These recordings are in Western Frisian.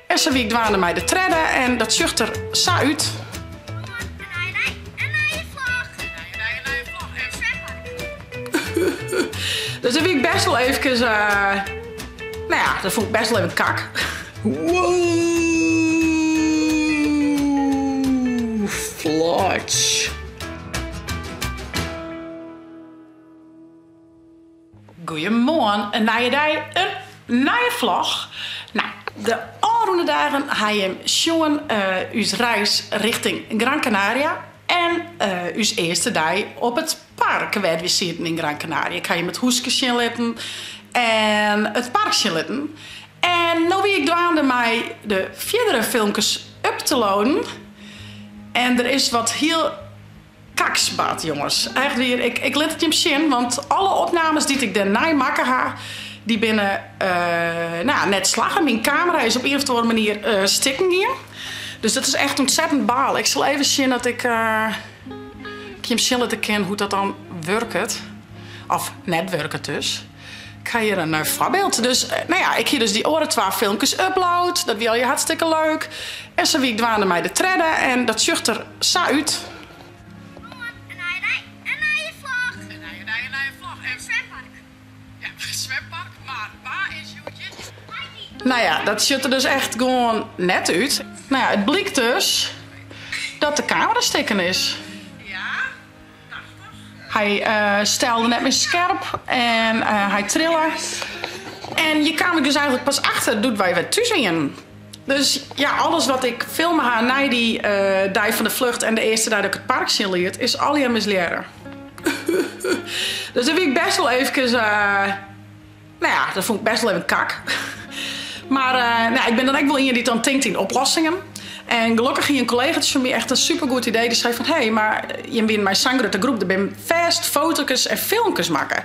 En sa wie ik dwaande mei de tredde en dat sjocht der sa út. Dus dêr wie ik bêst wol eefkes, no ja, dat fûn ik bêst wol even kak. Wow, flotch. Goeiemoarn, in nije dei, in nije vlog. Nou, de ôfrûne dagen ha jim sjoen ús reis richting Gran Canaria en ús earste dei op it park wêr't wy sieten yn Gran Canaria. Ik ha jim it húske sjen litten en it park sjen litten. En no wie ik dwaande mei de fierdere filmkes up te loaden en der is wat hiel Kaks bard, jonges. Echt wier, ik, ik lit it jim sjen, want alle opnames dy't ik dêrnei makke ha, dy binne nou, net slagge. Myn kamera is op ien of oare manier stikken gien. Dus dat is echt ûntsettend balen. Ik sil even sjen dat ik jim sjen litte kin hoe't dat dan wurket. Of net wurket dus. Ik ha hjir in foarbyld. Dus nou ja, ik hie dus dy oare twa filmkes upload. Dat wie allegear hartstikke leuk. En sa wie ik dwaande mei de tredde en dat sjocht der sa út. Moarn, in nije dei, in nije vlog. In nije dei, in nije vlog. En swempark. Ja, swempark, mar wa is hjoed jierdei? Nou ja, dat sjocht der dus echt gewoan net út. Nou ja, it blykt dus dat de kamera stikken is. Hy stelde net mear skerp en hy trille. En hjir kaam ik dus eigentlik pas achter doe't wy wer thús wienen. Dus ja, alles wat ik filme ha nei dy dei fan de flucht en de earste dei dat ik it park sjen liet, is allegear mislearre. Dus dêr wie ik bêst wol eefkes, nou ja, dat fûn ik bêst wol even kak. Mar nou, ik bin dan ek wol ien dy't dan tinkt yn oplossingen. En gelokkich hie in kollegatsje fan my echt in supergoed idee. Dy sei fan, hé, mar jim wienen mei sa'n grutte groep, der binne fêst fotokes en filmkes makke.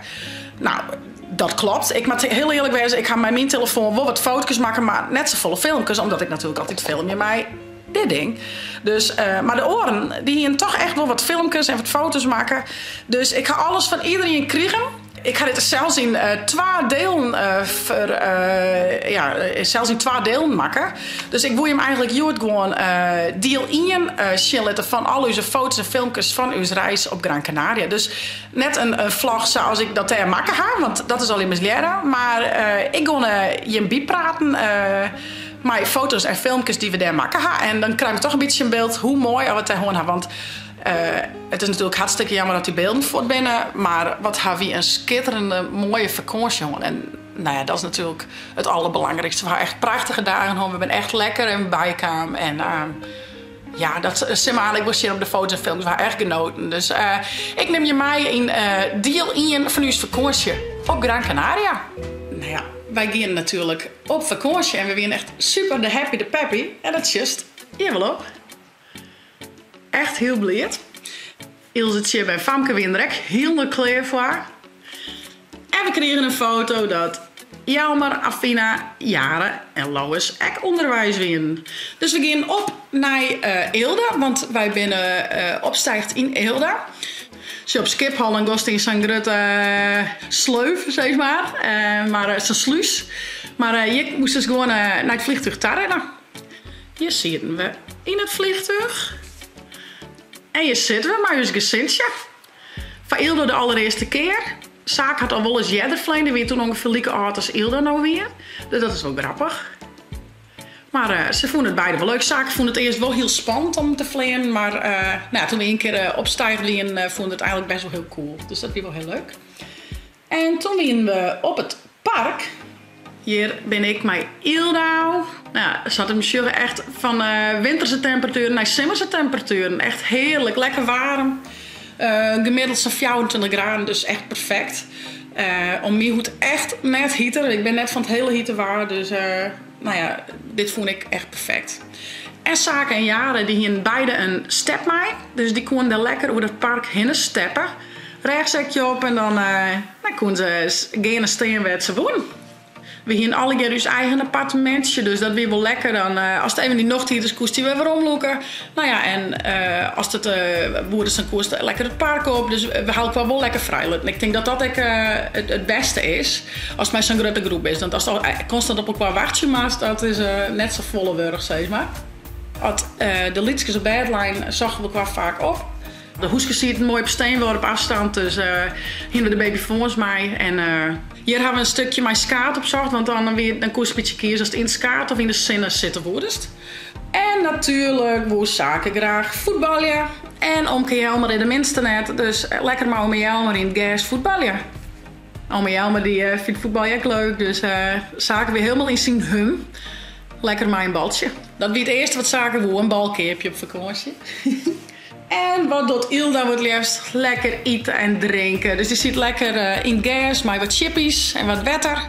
Nou, dat klopt. Ik moat hiel earlik wêze, ik ha mei myn telefoan wol wat fotokes makke, mar net safolle filmkes, omdat ik natuerlik altyd filmje mei dit ding. Dus, mar de oaren, dy hienen toch echt wol wat filmkes en wat foto's makke. Dus ik ha alles fan iederien krigen. Ik ha dit sels yn twa delen fer, ja, sels yn twa delen makke. Dus ik woe jim eigentlik hjoed gewoan diel ien sjen litte fan al ús foto's en filmkes fan ús reis op Gran Canaria. Dus net in vlog sa as ik dat dêr makke ha, want dat is allegear mislearre. Mar ik gean jim bypraten mei foto's en filmkes dy't we dêr makke ha. En dan krije we toch in bytsje in byld hoe moai oft we it dêr hân ha. Want it is natuerlik hartstikke jammer dat dy bylden fuort binne, mar wat ha wy in skitterende moaie fakânsje hân. En nou ja, dat is natuerlik it alderbelangrykste. We ha echt prachtige dagen hân, we binne echt lekker even bykaam. En ja, dat sil men ek wol sjen op de foto's en films. We ha echt genoten. Dus ik nim je mei yn diel ien fan ús fakânsje op Gran Canaria. Nou ja, wy giene natuerlik op fakânsje en we wiene echt super de happy de peppy. En dat sjochst hjir wol op. Echt hiel bliid. Ilse, Tjibbe en Famke wiene der ek hielendal klear foar. En we krigen in foto dat Jelmer, Afina, Jare en Lois ek ûnderweis wienen. Dus we gienen op nei Eelde, want wy binne opstijgd yn Eelde. Sjoch, op Skiphol dan gost yn sa'n grutte sleuf, sis mar, mar sa'n slús. Mar hjir moastest gewoan nei it vliegtuig ta rinne. Hjir sieten we yn it vliegtuig. En hjir sitte we mei ús gesintsje. Foar Yldo de allerearste kear. Saak hat al wolris earder flein, dy wie toen ûngefear like âld as Yldo no wie. Dus dat is wol grappich. Mar se fûnen it beide wol leuk. Saak fûn it earst wol hiel spannend om te fleanen, mar nou ja, toen we ien kear opstijgd wienen, fûn er it eigenlik best wol hiel cool. Dus dat wie wol hiel leuk. En toen wienen we op it park. Hjir bin ik mei Yldo. Nou, sa't jim sjogge echt fan winterse temperatueren nei simmerse temperatueren. Echt hearlik, lekker waarm. Gemiddeld sa'n 24 graden, dus echt perfekt. Om my hoecht echt net hiter. Ik bin net fan it hiele hite waar, dus nou ja, dit fûn ik echt perfekt. En Sake en Jare dy hienen beide in step mei, dus dy koenen dêr lekker oer it park hinne steppe. Rêchsekje op en dan koenen se gean en stean wêr't se woenen. We hiene allegear ús eigen appartemintsje, dus dat wie wol lekker. Dan, ast even dyn nocht hiest, koest dy wer weromlûke. No ja, en ast it woedest, dan koest lekker it park op. Dus we ha elkoar wol lekker frijlitten. Ik tink dat dat ek it bêste is, ast mei sa'n grutte groep bist. Want ast konstant op elkoar wachtsje moatst, dat is net sa folle wurdich, sis mar. As de lytskes op bêd leinen, sochten we elkoar faak op. De húskes sieten moai op steenworp afstand, dus hiene we de babyfoans mei. En hjir ha we in stukje mei skaad opsocht, want dan wie, dan koest in bytsje kieze ast yn it skaad of yn de sinne sitte woedest. En natuerlik woe Sake graach fuotbalje. En omke Jelmer is de minste net, dus lekker mei ome Jelmer yn it gers fuotbalje. Ome Jelmer dy fynt fuotbalje ek leuk, dus Sake wie hielendal yn syn hum. Lekker mei in baltsje. Dat wie it earste wat Sake woe, in bal keapje op fakânsje. En wat docht Ylda it leafst? Lekker ite en drinke. Dus dy sit lekker yn it gers mei wat chippies en wat wetter.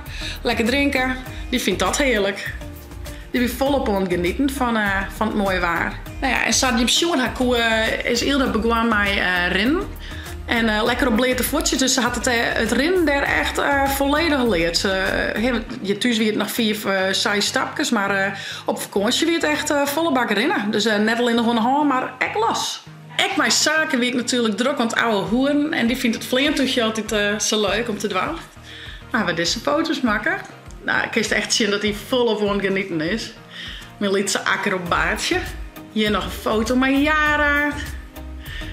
Lekker drinke. Dy fynt dat hearlik. Dy wie folop oan it genieten fan fan it moaie waar. Nou ja, en sa't jim sjoen ha koe, is Ylda begoan mei rinnen. En lekker op bleate fuotsjes, dus se hat it, it rinnen dêr echt folledich leard. Se, hjir thús wie it noch fiif, seis stapkes, mar op fakânsje wie it echt folle bak rinne. Dus net allinnich oan de hân, mar ek los. Ek mei Sake wie ik natuerlik drok oan it ouwehoeren en dy fynt it fleantúchje altyd sa leuk om te dwaan. No hawwe we dizze foto's makke. No, kinst echt sjen dat hy folop oan it genieten is. Myn lytse akrobaatsje. Hjir noch in foto mei Yara.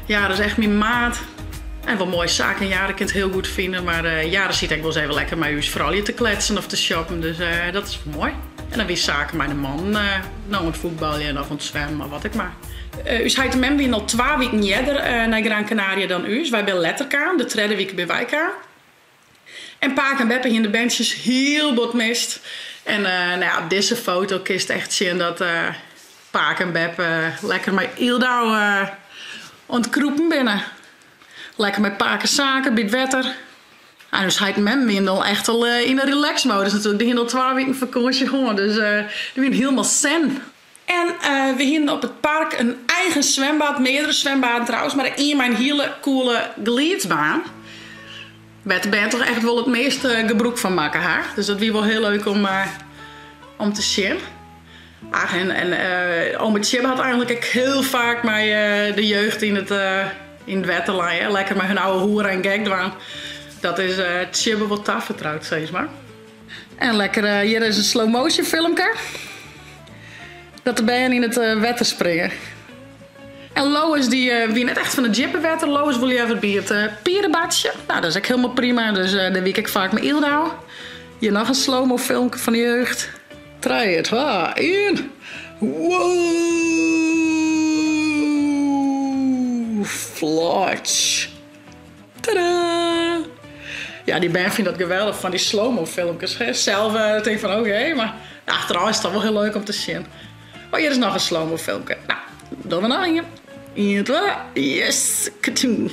Yara is echt myn maat. En wol moai, Sake en Yara kin it hiel goed fine, mar Yara siet ek wolris even lekker mei ús froulju te kletsen of te shoppen, dus dat is wol moai. En dan wie Sake mei de mannen no oan it fuotbaljen of oan it swimmen of wat ek mar. Us heit en mem wienen al twa wiken earder nei Gran Canaria dan ús. Wy binne letter kaam, de tredde wike binne wy kaam. En pake en beppe hiene de berntsjes hiel bot mist. En nou ja, op dizze foto kinst echt sjen dat pake en beppe lekker mei Yldau oan it krûpen binne. Lekker mei pake Sake by it wetter. En ús heit en mem wienen al echt al yn de relaxmodus natuerlik. Dy hiene al twa wiken fakânsje hân, dus dy wienen hielendal zen. En we hienen op it park in eigen swembad, meardere swembaden trouwens, mar ek ien mei in hiele coole gliidsbaan. Wêr't de bern toch echt wol it measte gebrûk fan makke ha. Dus dat wie wol hiel leuk om, om te sjen. Ach, en, en ome Tjibbe hat eigenlik ek hiel faak mei de jeugd yn it, yn it wetter lein. Lekker mei hun ouwehoere en gek dwaan. Dat is Tjibbe wol tafertroud, sis mar. En lekker, hjir is in slow motion filmke. Dat de bern yn it wetter springe. En Lois dy wie net echt fan it djippe wetter. Lois wol leaver by it pierebadsje. Nou, dat is ek hielendal prima. Dus dêr wie ik ek faak mei Yldau. Hjir noch in slow-mo filmke fan de jeugd. Trije, twa, ien. Wow! Flotsch. Tadaa! Ja, dy bern fine dat geweldich, fan dy slow-mo filmkes. Sels tink ik fan oké, mar achterôf is it toch wol hiel leuk om te sjen. Oh, hjir is noch in slow-mo filmke. No, dogge we noch ien. Ien, twa, yes! Katoen.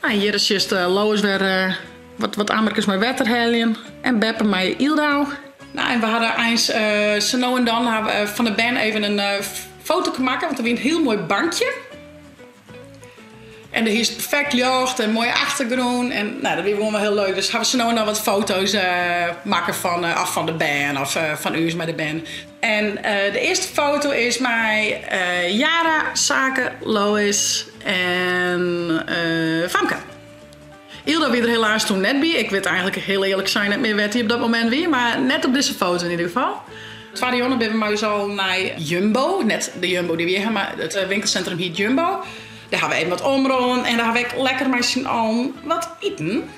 Nou, hjir is just Lois wer wat, wat ammerkes mei wetter heljen en Beppe mei Yldau. Nou, en we hadden eins sa no en dan ha we fan de bern even in foto makke, want der wie in hiel moai bankje. En dêr hiest perfekt ljocht en moaie achtergrûn en nou, dat wie gewoan wol hiel leuk. Dus ha we sa no en dan wat foto's makke fan, of fan de bern of fan ús mei de bern. En de earste foto is mei Yara, Sake, Lois en Famke. Ylda wie der helaas toen net by. Ik wit eigenlik hiel earlik sein net mear wêr't hy op dat momint wie, mar net op dizze foto yn ieder gefal. Twadde jûn binne we mei ús allen nei Jumbo. Net de Jumbo dy't wy ha, mar it winkelsintrum hiet Jumbo. Dêr ha we even wat omrûn en dêr ha we ek lekker mei syn allen wat iten.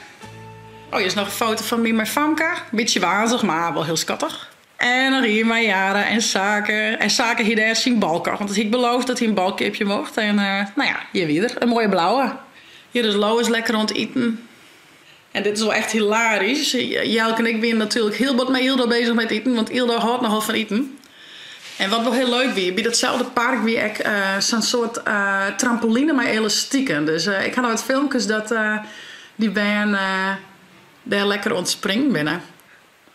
Oh, hjir is noch in foto fan my mei Famke. Bytsje wazich, mar wol hiel skattich. En noch ien mei Yara en Sake. En Sake hie dêr syn bal kocht, want dat hie ik beloofd dat hy in bal keapje mocht. En nou ja, hjir wie er, in moaie blauwe. Hjir is Lois lekker oan it iten. En dit is wol echt hilarysk. Jelke en ik wiene natuerlik hiel bot mei Ylda bezich mei it iten, want Ylda hâldt nochal fan iten. En wat wol hiel leuk wie, by datselde park wie ek sa'n soart trampoline mei elastiken. Dus ik ha noch wat filmkes dat dy bern dêr lekker oan it springen binne.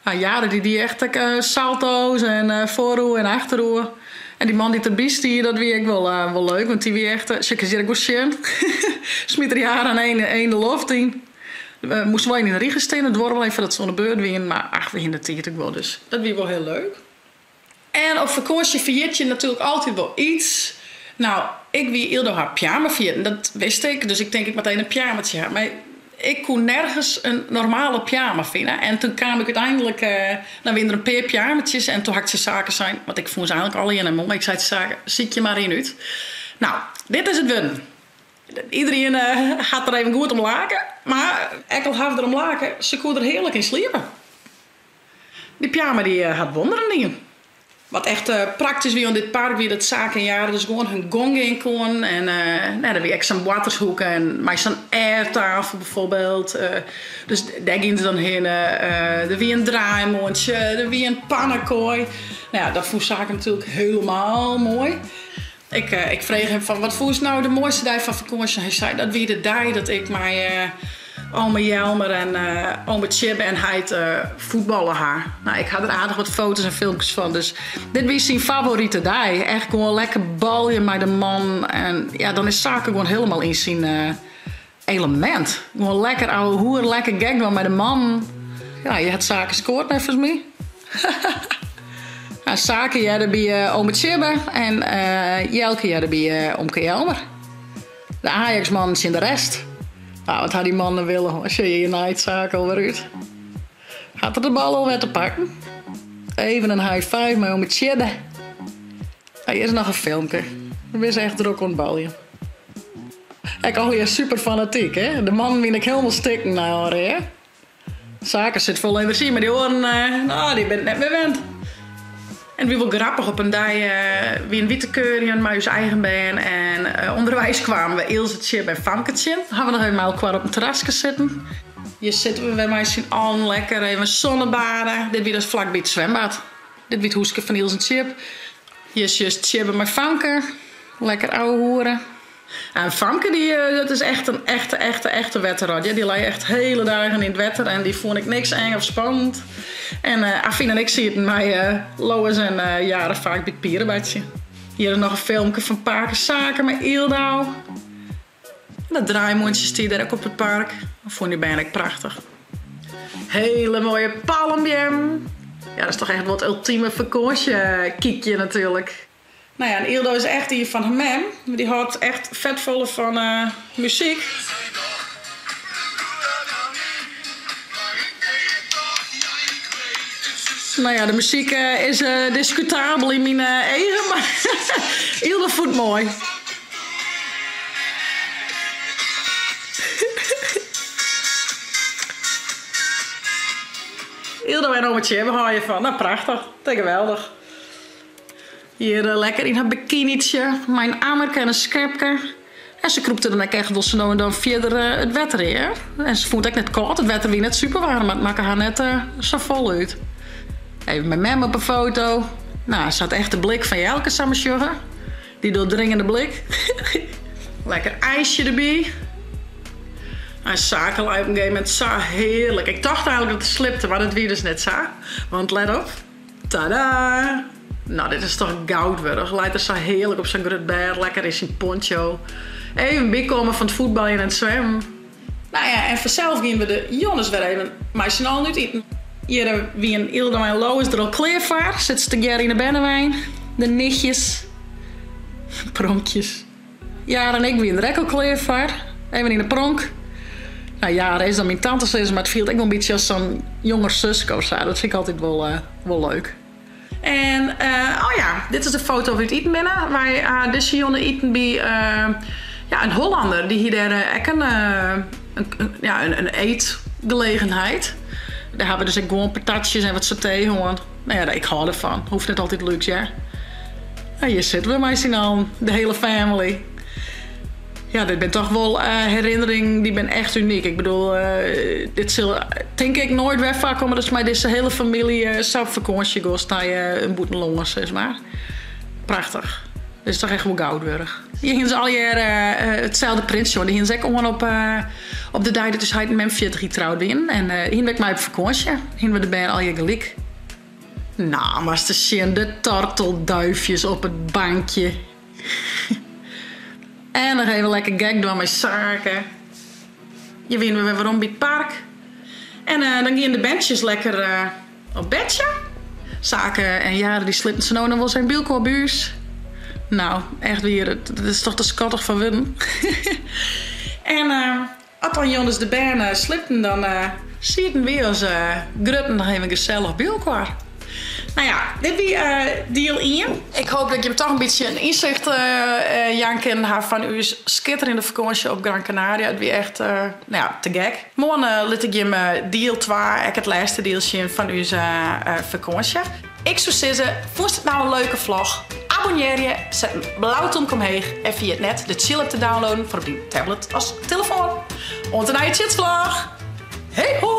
Nou, Yara dy die echt ek salto's en foaroer en achteroer. En dy man dy't derby stie, dat wie ek wol, wol leuk, want dy wie echt, sjoch, kinst hjir ek wol sjen. Smiet er Yara in een de loft yn. We moasten wol even yn de rige stean, it duorre wol even foardat se oan de beurt wienen, mar ach, we hiene de tiid ek wol, dus dat wie wol hiel leuk. En op fakânsje ferjit je natuerlik altyd wol iets. Nou, ik wie Ildo har pyama ferjitten, dat wist ik, dus ik tink ik moat even in pyamatsje ha. Mar ik koe nergens in normale pyama fine en toen kaam ik úteinlik, no wiene der in pear pyamatsjes en toen ha ik tsjin Sake sein, want ik fûn se eigenlik allegear net moai, ik sei tsjin Sake, sykje mar ien út. Nou, dit is it wurden. Iderien hat der even goed om lake, mar ek al ha we der om lake, se koe der hearlik yn sliepe. Dy pyama dy hat wonderen dien. Wat echt praktysk wie oan dit park wie dat Sake en Jara dus gewoan hun gong gean koenen. En nou, der wie ek sa'n boartershoeke en mei sa'n airtafel bijvoorbeeld. Dus dêr gienen se dan hinne. Der wie in draaimoantsje, der wie in pannekoai. Nou ja, dat fûn Sake natuerlik helemaal moai. Ik, ik frege him fan, wat fûnst no de moaiste dei fan fakânsje? Hy sei, dat wie de dei dat ik mei ome Jelmer en ome Tjibbe en heit fuotballe ha. Nou, ik ha der aardich wat foto's en filmkes fan, dus dit wie syn favorite dei. Echt gewoan lekker balje mei de mannen en ja, dan is Sake gewoan hielendal yn syn elemint. Gewoan lekker ouwehoere, lekker gek dwaan mei de mannen. Ja, hjir hat Sake skoard neffens my. Ja, Sake hearde by ome Tjibbe en Jelke hearde by omke Jelmer. De Ajax-mannen tsjin de rest. Nou, wat ha dy mannen wille, hoor. Sjoch je hjir naait Sake alwer út. Hat er de bal alwer te pakken? Even in high five mei ome Tjibbe. Hjir is noch in filmke. We binne echt drok oan it baljen. Ek allegear super fanatyk, hè? De mannen wiene ek hielendal stikken nei ôfrin, hè? Sake sit fol enerzjy, mar dy oaren, no, dy binne it net mear wend. En it wie wol grappich, op in dei wiene wy te kuierjen mei ús eigen bern en ûnderweis kwamen we Ilse, Tjibbe en Famke tsjin. Hawwe we noch even mei elkoar op in terraske sitten. Hjir sitte we wer mei syn allen lekker even sonnebade. Dit wie dus flakby it swimbad. Dit wie it húske fan Ilse en Tjib. Hjir sjochst Tjibbe mei Famke. Lekker ouwehoere. En Famke dy, dat is echt in echte, echte, echte wetterrot. Ja, dy lei echt hele dagen yn it wetter en dy fûn ek niks eng of spannend. En Afien en ik sieten mei Lois en Jara faak by it pierebadsje. Hjir is noch in filmke fan pake Sake mei Yldau. Dat draaimoantsje stie dêr ek op it park. Dat fûn dy bern ek prachtich. Hele moaie palmbeammen. Ja, dat is toch echt wol it ultime fakânsjekykje natuerlik. Nou ja, en Ildo is echt ien fan har mem. Dy hâldt echt fetfolle fan muzyk. Nou ja, de muzyk is diskutabel yn myn eagen, mar Ildo fûn it moai. Ildo en ome Tjibbe hâlde hjirfan. Nou, prachtich. Te geweldich. Hjir lekker yn har bikinytsje mei in ammerke en in skepke. En se krûpte dan ek echt wol sa no en dan fierder it wetter yn, hear. En se fûn it ek net kâld, it wetter wie net superwaarm, mar it makke har net safolle út. Even mei mem op 'e foto. Nou, se hat echt de blik fan Jelke, sa mar sjogge. Dy doordringende blik. Lekker ijsje derby. En Sake lei op in gegeven momint sa hearlik. Ik tocht eigenlik dat er sliepte, mar dat wie dus net sa. Want let op. Tada! Nou, dit is toch goud wurdich. Leit er sa hearlik op sa'n grut bêd, lekker yn syn poncho. Even bykomme fan it fuotbaljen en it swimmen. Nou ja, en fansels giene we de jûns wer even mei syn allen út iten. Hjir wiene Ildo en Lois der al klear foar. Sitte se tegearre yn 'e bernewein. De nichtjes. Pronkjes. Jara en ik wiene der ek al klear foar. Even yn 'e pronk. Nou, Jara is dan myn tante sizze, mar it fielt ek wol in bytsje as sa'n jonger suske of sa. Dat fyn ik altyd wol, wol leuk. En oh ja, dit is de foto wêr't we iten binne. Wy ha dizze jûn iten by ja, in Hollander. Dy hie dêr ek in, ja, in eetgelegenheid. Dêr ha we dus ek gewoan patatsjes en wat saté hân. No ja, ik hâld derfan. Hoecht net altyd lúks, hear. Nou, hjir sitte we mei syn allen, de hiele family. Ja, dit binne toch wol herinneringen, dy binne echt unyk. Ik bedoel, dit sil tink ik noait wer foarkomme datst mei dizze hiele famylje sa op fakânsje giest nei in bûtenlân, sis mar. Prachtich. Dit is toch echt wol goud wurdich. Hjir hiene se allegear itselde printsje oan. Dy hiene se ek oan op, op de dei dat ús heit en mem 40 jier troud wienen. En hiene we ek mei op fakânsje. Hiene we de bern allegear gelyk. Nou, moatst ris sjen, de tortelduifjes op it bankje. En noch even lekker gek dwaan mei Sake. Je wiene wer werom by it park. En dan giene de berntsjes lekker op bedsje. Sake en Jare dy sliepten sa no en dan wolris even by elkoar by ús. Nou, echt wier, dat is toch te skattich foar wurden. En as dan jûns de bern sliepten, dan sieten wy as grutten noch even gesellich by elkoar. Nou ja, dit wie diel ien. Ik hoop dat ik jim toch in bytsje in ynsicht jaan kinnen ha fan ús skitterjende fakânsje op Gran Canaria. It wie echt, nou ja, te gek. Moarn lit ik jim diel twa, ek it lêste diel sjen fan ús fakânsje. Ik soe sizze, fûnst it no in leuke vlog? Abonnearje, set in blau tomke omheech en ferjit net de Tsjil-app te downloaden foar op dyn tablet as telefoan. Oant de nije Tsjitsvlog! Hey hoi!